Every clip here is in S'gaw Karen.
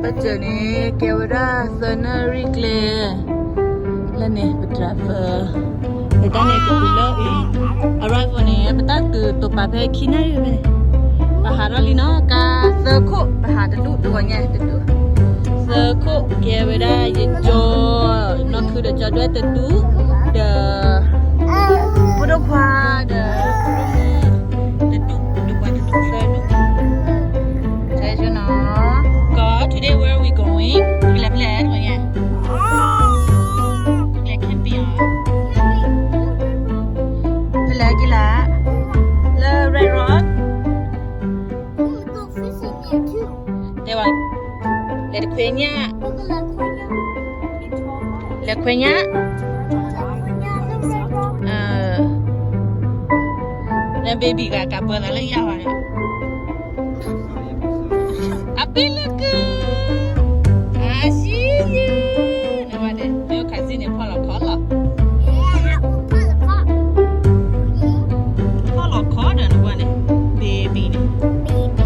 ကၠၢန့ၣ် ကဲဝဲဒၣ်သၢနၣ်ရံၣ်ကျဲ လၢန့ၣ် ပ driver လၢတၢ်န့ၣ် ကတုၤလၢ arrival န့ၣ် ပတၢ်ကတိၤပာ်ဖဲခံနၣ်ရံၣ်ဖဲန့ၣ် ပဟးထီၣ်လံနီၤ ကါသၢခိၣ် ပဟးတဒူၣ်တဂီၤညါတဒူၣ် သၢခိၣ် ကဲဝဲဒၣ်ယကၠီ နီၢ်ခုဒီးကၠီဒွဲၣ်တဒူၣ် ဒီး ဖိဒိၣ်ခွါဒီး တဒူၣ် တဒူၣ်ပှၤတဒူၣ်သၢဒူၣ် ကၠီနီၤ ကီး today where are we going ဖဲလဲၣ်ဖဲလဲၣ်တဂီၤညါ ဖဲလဲၣ် camping အီၤ ဖဲလဲၣ်က့ၤလၢ လၢ Red Rock တဲဝဲ လဲၤတခွဲညၣ် လဲၤခွဲညၣ် လၢ baby ဂၤကးပၢသးလၢယၤဝဲန့ၣ် အပ့ၤလၢက အဆံယံၤ နဝဲန့ၣ် မ့ၢ်ခါစံၣ်န့ၣ် ဖီၣ်လီၤခီလီၤ ဖီၣ်လီၤခီဒီးနဝဲန့ၣ် baby န့ၣ် baby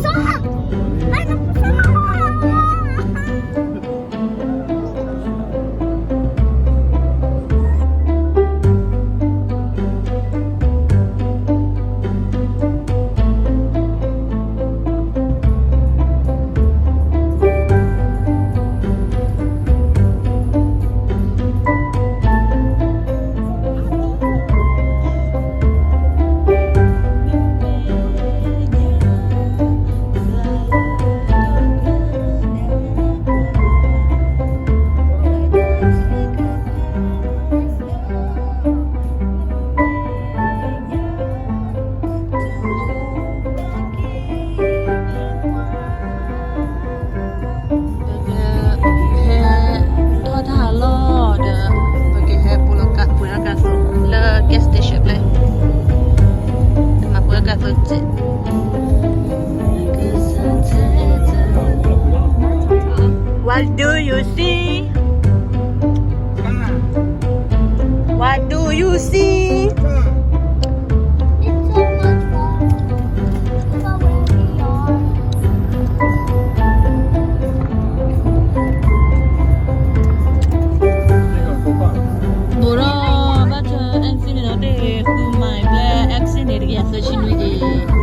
shark ဟဲထီၣ်တၢ်လီၢ်ဒီး ပကဟဲပှ့ၤကါသိးလၢ gas station ဖျဲၣ် မၤပှ့ၤကါသိးစဲး You see? What do you see? It's so much fun. Look at where we are. ဘူးဒီး ဘၣ်ဆၣ် accident န့ၣ်ဒီး တ့ၢ်ဃုမံၤဘျဲၣ် accident န့ၣ် တကယၤသၢဆံနွံက့ၤ.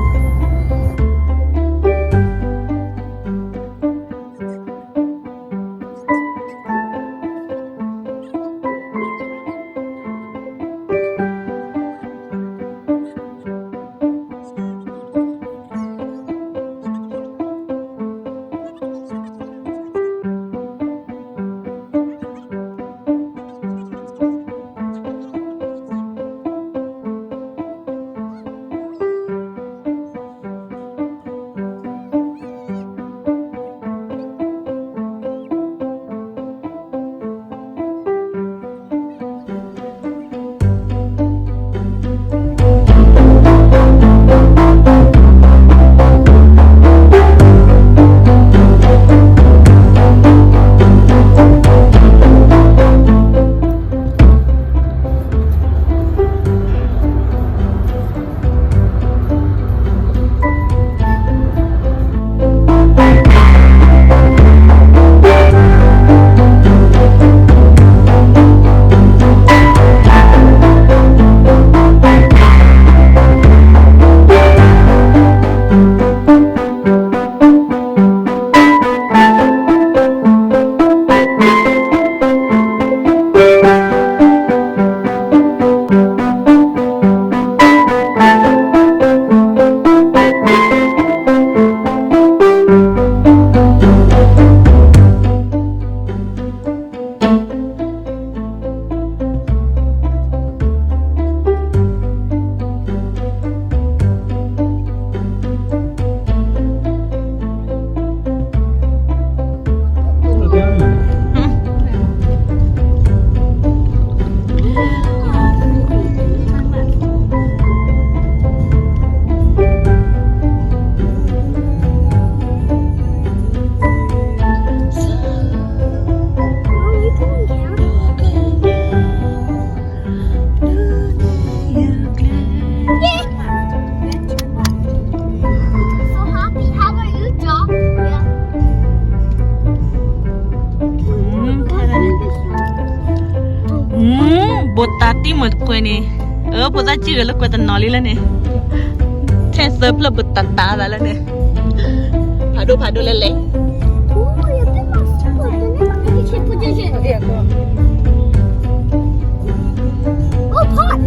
So happy. How about you, Jock? ဘူးတၢ်တံၢ်မုာ်တခွဲးန့ၣ်, အၢ ဖိသၣ်ကံၢ်ဂဲၤလၢကွဲးတနီၤလံလၢန့ၣ်, ထဲသၢဖျၢၣ်ဘူးတၢ်တၢ်သးလၢန့ၣ်, ဖးဒိၣ်ဖးဒိၣ်လဲၣ်လဲၣ်. Oh, pot.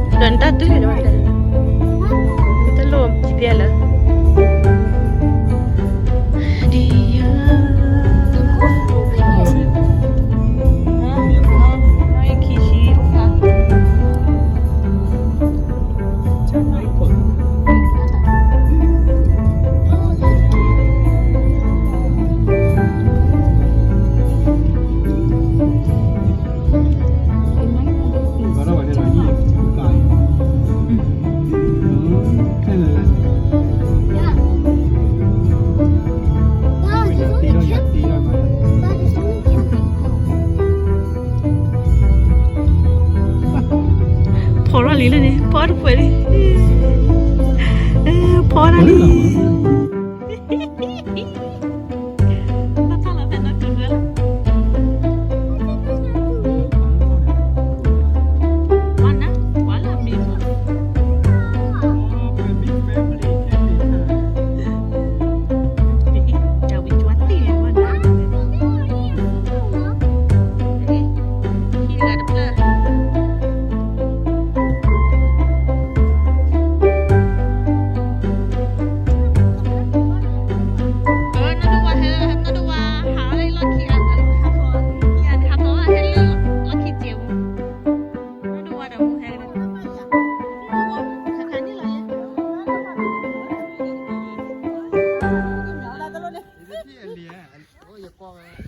ဒီးနတၢ်တူၢ်န့ၣ်, တလိၣ်ပျဲလၢ ဖီထီၣ်လံလၢန့ၣ်, ဖီထီၣ်တဖှဲးလံ, ဖီထီၣ်လံ. ဘၣ်တၢ်လီၤဖဲနီၢ်ကုၢ်လၢ ဝါနၤ, ဝါလၢမံၤမး, တၢ်ဝံၤကွၢ်တံၢ်န့ၣ်ဝဲဒၣ်, ဟံၣ်တဂၤတဖျၢၣ်. ယကွၢ်ဝဲ